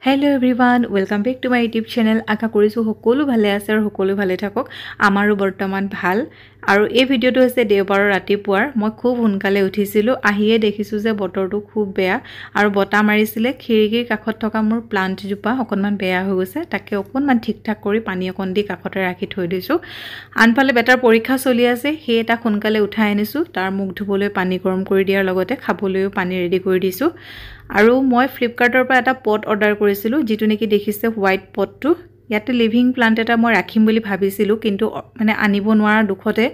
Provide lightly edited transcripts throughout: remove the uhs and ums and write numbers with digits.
Hello everyone, welcome back to my YouTube channel. আশা কৰিছোঁ সকলো ভালে আছে আৰু সকলো ভালে থাকক। আমাৰো বৰ্তমান ভাল। আৰু এই ভিডিঅ'টো হৈছে দেওবাৰৰ ৰাতিপুৱাৰ। মই খুব সোনকালে উঠিছিলোঁ, আহিয়ে দেখিছোঁ যে বতৰটো খুব বেয়া আৰু বতাহ মাৰিছিলে। খিৰিকীৰ কাষত থকা মোৰ প্লাণ্টজোপা অকণমান বেয়া হৈ গৈছে, তাকে অকণমান ঠিক ঠাক কৰি পানী অকণ দি কাষতে ৰাখি থৈ দিছোঁ। আনফালে বেটাৰ পৰীক্ষা চলি আছে, সেয়ে তাক সোনকালে উঠাই আনিছোঁ। তাৰ মুখ ধুবলৈ পানী গৰম কৰি দিয়াৰ লগতে খাবলৈও পানী ৰেডি কৰি দিছোঁ। আৰু মই ফ্লিপকাৰ্টৰ পৰা এটা পট অৰ্ডাৰ কৰিছিলোঁ, যিটো নেকি দেখিছে হোৱাইট পটটো। ইয়াতে লিভিং প্লাণ্ট এটা মই ৰাখিম বুলি ভাবিছিলোঁ, কিন্তু মানে আনিব নোৱাৰা দুখতে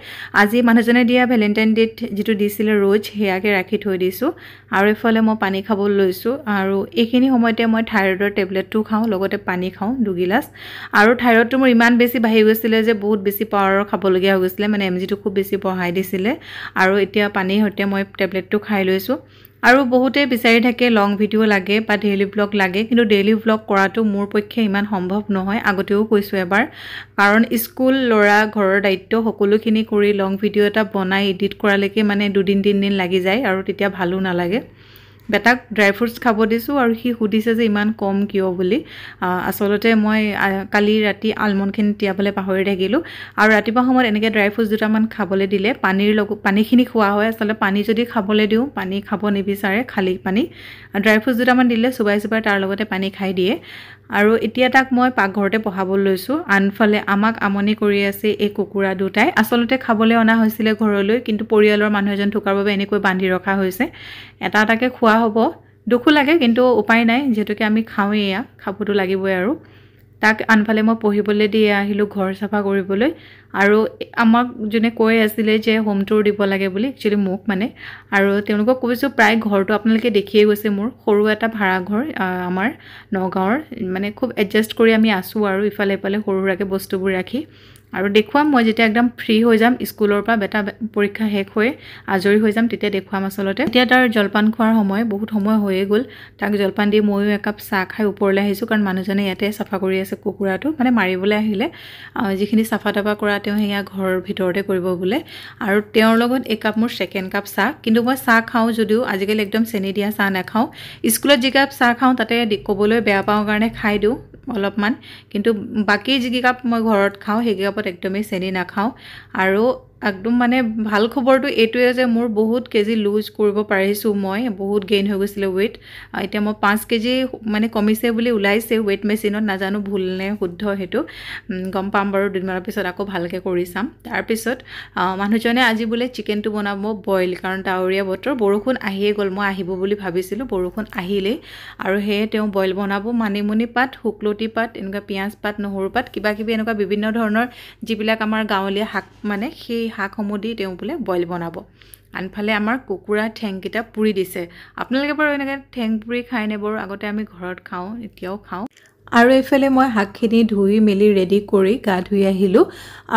আজি মানুহজনে দিয়া ভেলেণ্টাইন ডে'ত যিটো দিছিলে ৰ'জ, সেয়াকে ৰাখি থৈ দিছোঁ। আৰু এইফালে মই পানী খাবলৈ লৈছোঁ। আৰু এইখিনি সময়তে মই থাইৰয়ডৰ টেবলেটটো খাওঁ, লগতে পানী খাওঁ দুগিলাচ। আৰু থাইৰয়ডটো মোৰ ইমান বেছি বাঢ়ি গৈছিলে যে বহুত বেছি পাৱাৰৰ খাবলগীয়া হৈ গৈছিলে, মানে এম জিটো খুব বেছি বঢ়াই দিছিলে। আৰু এতিয়া পানীৰ সৈতে মই টেবলেটটো খাই লৈছোঁ। আৰু বহুতে বিচাৰি থাকে লং ভিডিঅ' লাগে বা ডেইলি ভ্লগ লাগে, কিন্তু ডেইলি ভ্লগ কৰাটো মোৰ পক্ষে ইমান সম্ভৱ নহয়। আগতেও কৈছোঁ এবাৰ, কাৰণ স্কুল, ল'ৰা, ঘৰৰ দায়িত্ব সকলোখিনি কৰি লং ভিডিঅ' এটা বনাই এডিট কৰালৈকে মানে দুদিন তিনিদিন লাগি যায় আৰু তেতিয়া ভালো নালাগে। বেটাক ড্ৰাই ফ্ৰুটছ খাব দিছোঁ আৰু সি সুধিছে যে ইমান কম কিয় বুলি। আচলতে মই কালি ৰাতি আলমণ্ডখিনি তিয়াবলৈ পাহৰি থাকিলোঁ। আৰু ৰাতিপুৱা সময়ত এনেকৈ ড্ৰাই ফ্ৰুটছ দুটামান খাবলৈ দিলে পানীৰ লগত পানীখিনি খোৱা হয়। আচলতে পানী যদি খাবলৈ দিওঁ, পানী খাব নিবিচাৰে, খালী পানী। ড্ৰাই ফ্ৰুটছ দুটামান দিলে চোবাই চোবাই তাৰ লগতে পানী খাই দিয়ে। আৰু এতিয়া তাক মই পাকঘৰতে পঢ়াবলৈ লৈছোঁ। আনফালে আমাক আমনি কৰি আছে এই কুকুৰা দুটাই। আচলতে খাবলৈ অনা হৈছিলে ঘৰলৈ, কিন্তু পৰিয়ালৰ মানুহ এজন থকাৰ বাবে এনেকৈ বান্ধি ৰখা হৈছে। এটা এটাকৈ খোৱা হ'ব, দুখো লাগে কিন্তু উপায় নাই, যিহেতুকে আমি খাওঁৱেই, এয়া খাবতো লাগিবই। আৰু তাক আনফালে মই পঢ়িবলৈ দি আহিলোঁ ঘৰ চাফা কৰিবলৈ। আৰু আমাক যোনে কৈ আছিলে যে হোম টুৰ দিব লাগে বুলি, একচুৱেলি মোক মানে, আৰু তেওঁলোকক কৈছোঁ প্ৰায় ঘৰটো আপোনালোকে দেখিয়ে গৈছে, মোৰ সৰু এটা ভাড়াঘৰ আমাৰ নগাঁৱৰ, মানে খুব এডজাষ্ট কৰি আমি আছোঁ আৰু ইফালে ইফালে সৰু সুৰাকৈ বস্তুবোৰ ৰাখি। আৰু দেখুৱাম মই যেতিয়া একদম ফ্ৰী হৈ যাম স্কুলৰ পৰা, বেটা পৰীক্ষা শেষ হৈ আজৰি হৈ যাম তেতিয়া দেখুৱাম। আচলতে এতিয়া তাৰ জলপান খোৱাৰ সময়, বহুত সময় হৈয়ে গ'ল। তাক জলপান দি ময়ো একাপ চাহ খাই ওপৰলৈ আহিছোঁ, কাৰণ মানুহজনে ইয়াতে চাফা কৰি আছে কুকুৰাটো, মানে মাৰিবলৈ আহিলে যিখিনি চাফা তাফা কৰা তেওঁ সেয়া ঘৰৰ ভিতৰতে কৰিব বোলে। আৰু তেওঁৰ লগত একাপ মোৰ ছেকেণ্ড কাপ চাহ। কিন্তু মই চাহ খাওঁ যদিও আজিকালি একদম চেনি দিয়া চাহ নাখাওঁ। স্কুলত যি কাপ চাহ খাওঁ তাতে ক'বলৈ বেয়া পাওঁ কাৰণে খাই দিওঁ অলপমান, কিন্তু বাকী যিকেইকাপ মই ঘৰত খাওঁ সেইকেইকাপত একদমেই চেনি নাখাওঁ। আৰু একদম মানে ভাল খবৰটো এইটোৱে যে মোৰ বহুত কেজি লুজ কৰিব পাৰিছোঁ, মই বহুত গেইন হৈ গৈছিলে ৱেইট। এতিয়া মই 5 কেজি মানে কমিছে বুলি ওলাইছে ৱেইট মেচিনত, নাজানো ভুল নে শুদ্ধ সেইটো গম পাম বাৰু দুদিনমানৰ পিছত, আকৌ ভালকৈ কৰি চাম। তাৰপিছত মানুহজনে আজি বোলে চিকেনটো বনাব বইল, কাৰণ ডাৱৰীয়া বতৰ, বৰষুণ আহিয়ে গ'ল, মই আহিব বুলি ভাবিছিলোঁ, বৰষুণ আহিলেই। আৰু সেয়ে তেওঁ বইল বনাব, মানিমুনি পাত, শুকলতি পাত, এনেকুৱা পিঁয়াজ পাত, নহৰু পাত, কিবা কিবি এনেকুৱা বিভিন্ন ধৰণৰ যিবিলাক আমাৰ গাঁৱলীয়া শাক, মানে সেই শাকসমূহ দি তেওঁ বোলে বইল বনাব। আনফালে আমাৰ কুকুৰা ঠেংকেইটা পুৰি দিছে। আপোনালোকে বাৰু এনেকৈ ঠেং পুৰি খায়নে বাৰু? আগতে আমি ঘৰত খাওঁ, এতিয়াও খাওঁ। আৰু এইফালে মই শাকখিনি ধুই মেলি ৰেডি কৰি গা ধুই আহিলোঁ।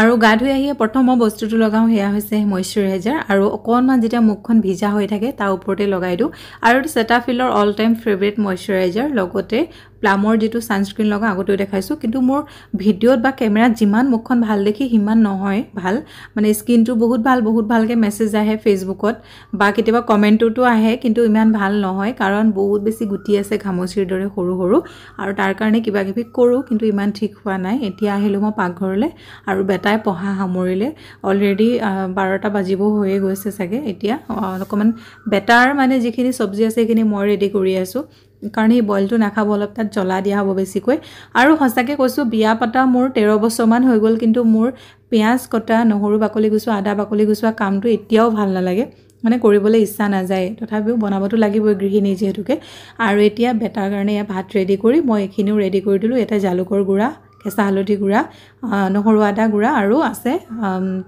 আৰু গা ধুই আহিয়ে প্ৰথম মই বস্তুটো লগাওঁ, সেয়া হৈছে মইশ্চাৰাইজাৰ। আৰু অকণমান যেতিয়া মুখখন ভিজা হৈ থাকে তাৰ ওপৰতে লগাই দিওঁ। আৰু চেটাফিলৰ অল টাইম ফেভৰেট মইশ্চাৰাইজাৰ, লগতে প্লামৰ যিটো ছানস্ক্ৰীণ লগাওঁ, আগতেও দেখাইছোঁ। কিন্তু মোৰ ভিডিঅ'ত বা কেমেৰাত যিমান মুখখন ভাল দেখি সিমান নহয় ভাল, মানে স্কিনটো বহুত ভাল, বহুত ভালকৈ মেছেজ আহে ফেচবুকত বা কেতিয়াবা কমেণ্টতো আহে, কিন্তু ইমান ভাল নহয়, কাৰণ বহুত বেছি গুটি আছে ঘামচিৰ দৰে সৰু সৰু, আৰু তাৰ কাৰণে কিবা কিবি কৰোঁ কিন্তু ইমান ঠিক হোৱা নাই। এতিয়া আহিলোঁ মই পাকঘৰলৈ আৰু বেটাই পঢ়া সামৰিলে, অলৰেডি 12টা বাজিব হৈয়ে গৈছে চাগে। এতিয়া অকণমান বেটাৰ মানে যিখিনি চব্জি আছে সেইখিনি মই ৰেডি কৰি আছোঁ, কাৰণ সেই বইলটো নাখাব, অলপ তাত জ্বলা দিয়া হ'ব বেছিকৈ। আৰু সঁচাকৈ কৈছোঁ, বিয়া পতা মোৰ 13 বছৰমান হৈ গ'ল, কিন্তু মোৰ পিঁয়াজ কটা, নহৰু বাকলি গুচোৱা, আদা বাকলি গুচোৱা কামটো এতিয়াও ভাল নালাগে, মানে কৰিবলৈ ইচ্ছা নাযায়, তথাপিও বনাবতো লাগিবই গৃহিণী যিহেতুকে। আৰু এতিয়া বেটাৰ কাৰণে এয়া ভাত ৰেডি কৰি মই এইখিনিও ৰেডি কৰি দিলোঁ। ইয়াতে জালুকৰ গুড়া, কেঁচা হালধি গুড়া, নহৰু আদা গুড়া আৰু আছে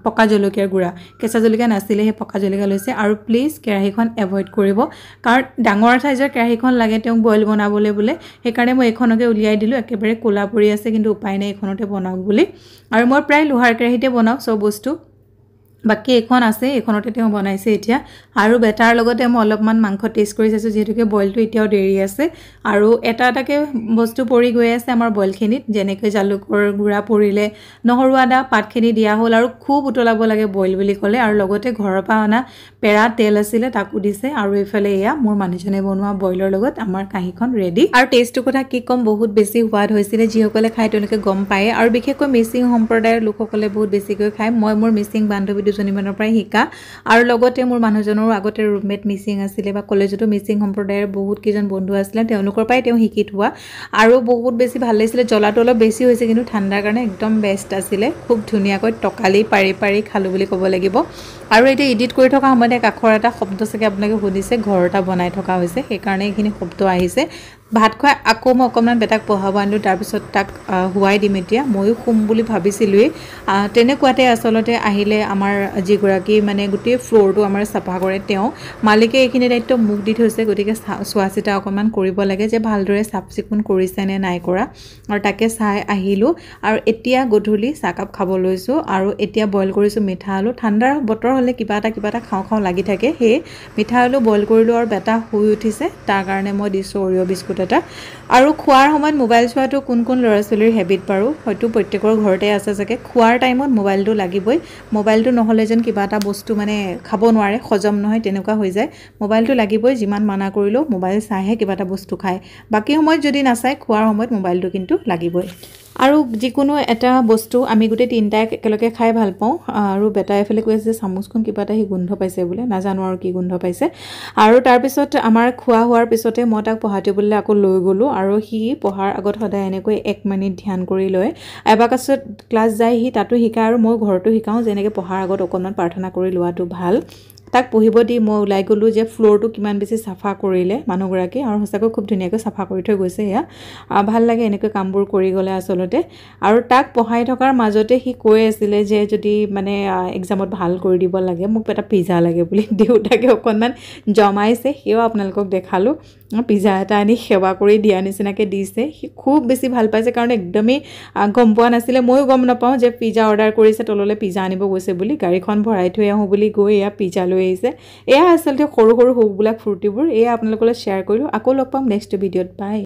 পকা জলকীয়াৰ গুড়া। কেঁচা জলকীয়া নাছিলে, সেই পকা জলকীয়া লৈছে। আৰু প্লিজ কেৰাহীখন এভইড কৰিব, কাৰণ ডাঙৰ চাইজৰ কেৰাহীখন লাগে তেওঁক বইল বনাবলৈ বোলে, সেইকাৰণে মই এইখনকে উলিয়াই দিলোঁ। একেবাৰে ক'লা পৰি আছে, কিন্তু উপায় নাই, এইখনতে বনাওক বুলি। আৰু মই প্ৰায় লোহাৰ কেৰাহীতে বনাওঁ চব বস্তু। বাকী এইখন আছে, এইখনতে তেওঁ বনাইছে এতিয়া। আৰু বেটাৰ লগতে মই অলপমান মাংস টেষ্ট কৰি চাইছোঁ, যিহেতুকে বইলটো এতিয়াও দেৰি আছে। আৰু এটা এটাকৈ বস্তু পৰি গৈ আছে আমাৰ বইলখিনিত, যেনেকৈ জালুকৰ গুড়া পৰিলে, নহৰু আদা পাতখিনি দিয়া হ'ল। আৰু খুব উতলাব লাগে বইল বুলি ক'লে। আৰু লগতে ঘৰৰ পৰা অনা পেৰা তেল আছিলে তাকো দিছে। আৰু এইফালে এয়া মোৰ মানুহজনে বনোৱা বইলৰ লগত আমাৰ কাঁহীখন ৰেডি। আৰু টেষ্টটোৰ কথা কি ক'ম, বহুত বেছি সোৱাদ হৈছিলে, যিসকলে খায় তেওঁলোকে গম পায়। আৰু বিশেষকৈ মিচিং সম্প্ৰদায়ৰ লোকসকলে বহুত বেছিকৈ খায়। মই মোৰ মিচিং বান্ধৱী দুজনীমানৰ পৰাই শিকা। আৰু লগতে মোৰ মানুহজনৰো আগতে ৰুমমেট মিচিং আছিলে বা কলেজতো মিচিং সম্প্ৰদায়ৰ বহুত কেইজন বন্ধু আছিলে, তেওঁলোকৰ পৰাই তেওঁ শিকি থোৱা। আৰু বহুত বেছি ভাল লাগিছিলে। জ্বলাটো অলপ বেছি হৈছে, কিন্তু ঠাণ্ডাৰ কাৰণে একদম বেষ্ট আছিলে। খুব ধুনীয়াকৈ টকালি পাৰি পাৰি খালোঁ বুলি ক'ব লাগিব। আৰু এতিয়া এডিট কৰি থকা সময়তে কাষৰ এটা শব্দ চাগে আপোনালোকে শুনিছে, ঘৰ এটা বনাই থকা হৈছে, সেইকাৰণে এইখিনি শব্দ আহিছে। ভাত খুৱাই আকৌ মই অকণমান বেটাক পঢ়াব আনিলোঁ, তাৰপিছত তাক শুৱাই দিম। এতিয়া ময়ো শুম বুলি ভাবিছিলোঁৱেই। তেনেকুৱাতে আচলতে আহিলে আমাৰ যিগৰাকী মানে গোটেই ফ্ল'ৰটো আমাৰ চাফা কৰে, তেওঁ মালিকে এইখিনি দায়িত্ব মোক দি থৈছে, গতিকে চোৱা চিতা অকণমান কৰিব লাগে যে ভালদৰে চাফ চিকুণ কৰিছে নে নাই কৰা। আৰু তাকে চাই আহিলোঁ। আৰু এতিয়া গধূলি চাহকাপ খাব লৈছোঁ। আৰু এতিয়া বইল কৰিছোঁ মিঠা আলু। ঠাণ্ডাৰ বতৰ হ'লে কিবা এটা কিবা এটা খাওঁ খাওঁ লাগি থাকে, সেয়ে মিঠা আলু বইল কৰিলোঁ। আৰু বেটা শুই উঠিছে, তাৰ কাৰণে মই দিছোঁ অৰিঅ' বিস্কুট এটা। আৰু খোৱাৰ সময়ত মোবাইল চোৱাটো কোন কোন ল'ৰা ছোৱালীৰ হেবিট বাৰু, হয়তো প্ৰত্যেকৰ ঘৰতে আছে চাগে। খোৱাৰ টাইমত মোবাইলটো লাগিবই, মোবাইলটো নহ'লে যেন কিবা এটা বস্তু মানে খাব নোৱাৰে, হজম নহয়, তেনেকুৱা হৈ যায়। মোবাইলটো লাগিবই, যিমান মানা কৰিলেও মোবাইল চাইহে কিবা এটা বস্তু খায়। বাকী সময়ত যদি নাচায়, খোৱাৰ সময়ত মোবাইলটো কিন্তু লাগিবই। আৰু যিকোনো এটা বস্তু আমি গোটেই তিনিটাই একেলগে খাই ভাল পাওঁ। আৰু বেটাই এফালে কৈ আছে যে চামুচখন কিবা এটা সি গোন্ধ পাইছে বোলে, নাজানো আৰু কি গোন্ধ পাইছে। আৰু তাৰপিছত আমাৰ খোৱা হোৱাৰ পিছতে মই তাক পঢ়া টেবুললৈ আকৌ লৈ গ'লোঁ। আৰু সি পঢ়াৰ আগত সদায় এনেকৈ 1 মিনিট ধ্যান কৰি লয়। এবাকাছত ক্লাছ যায়, সি তাতো শিকায় আৰু মই ঘৰতো শিকাওঁ, যেনেকৈ পঢ়াৰ আগত অকণমান প্ৰাৰ্থনা কৰি লোৱাটো ভাল। তাক পঢ়িব দি মই ওলাই গ'লোঁ যে ফ্ল'ৰটো কিমান বেছি চাফা কৰিলে মানুহগৰাকী, আৰু সঁচাকৈ খুব ধুনীয়াকৈ চাফা কৰি থৈ গৈছে। এয়া ভাল লাগে এনেকৈ কামবোৰ কৰি গ'লে আচলতে। আৰু তাক পঢ়াই থকাৰ মাজতে সি কৈ আছিলে যে যদি মানে এক্সামত ভাল কৰি দিব লাগে, মোক এটা পিজ্জা লাগে বুলি। দেউতাকে অকণমান জমাইছে, সেয়াও আপোনালোকক দেখালোঁ। পিজ্জা এটা আনি সেৱা কৰি দিয়া নিচিনাকৈ দিছে। সি খুব বেছি ভাল পাইছে, কাৰণ একদমেই গম পোৱা নাছিলে, ময়ো গম নাপাওঁ যে পিজ্জা অৰ্ডাৰ কৰিছে, তললৈ পিজ্জা আনিব গৈছে বুলি। গাড়ীখন ভৰাই থৈ আহোঁ বুলি গৈ এয়া পিজ্জা লৈ আহিছে। এয়া আচলতে সৰু সৰু সুখবিলাক, ফূৰ্তিবোৰ এয়া আপোনালোকলৈ শ্বেয়াৰ কৰিলোঁ। আকৌ লগ পাম নেক্সট ভিডিঅ'ত। বাই।